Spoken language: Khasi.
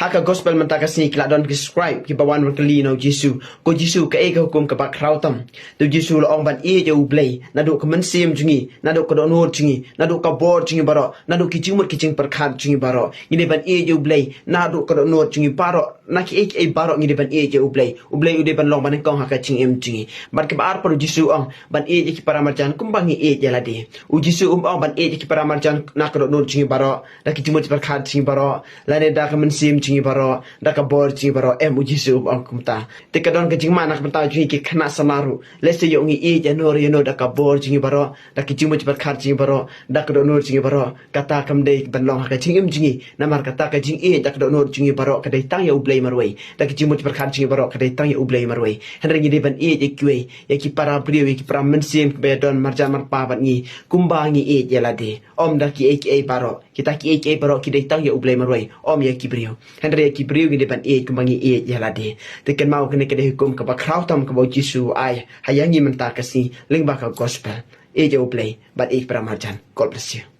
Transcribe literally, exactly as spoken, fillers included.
Ha ka gospel mynta ka sngi ki la don ki scribe kiba wan ban kylli na u Jisu, ko Jisu, kaei ka hukum kaba khraw tam? Te u Jisu u la ong ban ïeit ïa u Blei naduh ka mynsiem jong ngi, naduh ka dohnud jong ngi, naduh ka bor jong ngi baroh, naduh ki jingmut ki jingpyrkhat jong ngi baroh. Ngi dei ban ïeit ïa u Blei naduh ka dohnud jong ngi baroh, na kiei kiei baroh ngi dei ban ïeit ïa u Blei. U Blei u dei ban long banyngkong ha ka jingim jong ngi. Bad kaba ar pat u Jisu u ong ban ïeit ïa ki para marjan kumba ngi ïeit ïa lade. U Jisu um ong ban ïeit ïa ki para marjan na ka dohnud jong ngi baroh, da ki jingmut jingpyrkhat jong ngi baroh, lane da ka mynsiem jong ngi baroh, da ka bor jong ngi baroh. Em, u Jisu um ong kumta. Te ka don ka jingma na ka bynta jong ngi ki khynnah samla ruh. Lehse ïoh ngi ïeit ïano re ïano da ka bor jong ngi baroh, da ki jingmut jingpyrkhat jong ngi baroh, da ka dohnud jong ngi baroh. Kata kam dei ban long ha ka jingim jong ngi. Namar kata ka jingïeit da ka dohnud jong ngi baroh ka dei tang ïa u Blei marwei. Da ki jingmut jingpyrkhat jong ngi baroh ka dei tang ïa u Blei marwei. Hynrei ngi dei ban ïeit ïa kiwei, ïa ki para briew, ïa ki para mynsiem kiba ïadon marjan marpa bad ngi kumba ngi ïeit ïa lade. Ym da kiei kiei baroh. Kita kiei kiei baroh ki dei tang ïa u Blei marwei, ym ïa ki briew. Hynrei ïa ki briew ngi dei ban ïeit kumba ngi ïeit ïa lade. Te kynmaw, kane ka dei hukum kaba khraw tam kaba u Jisu u ai ha ïa ngi mynta ka sngi lyngba ka gospel. Ïeit ïa u Blei bad ïeit para marjan. God bless you.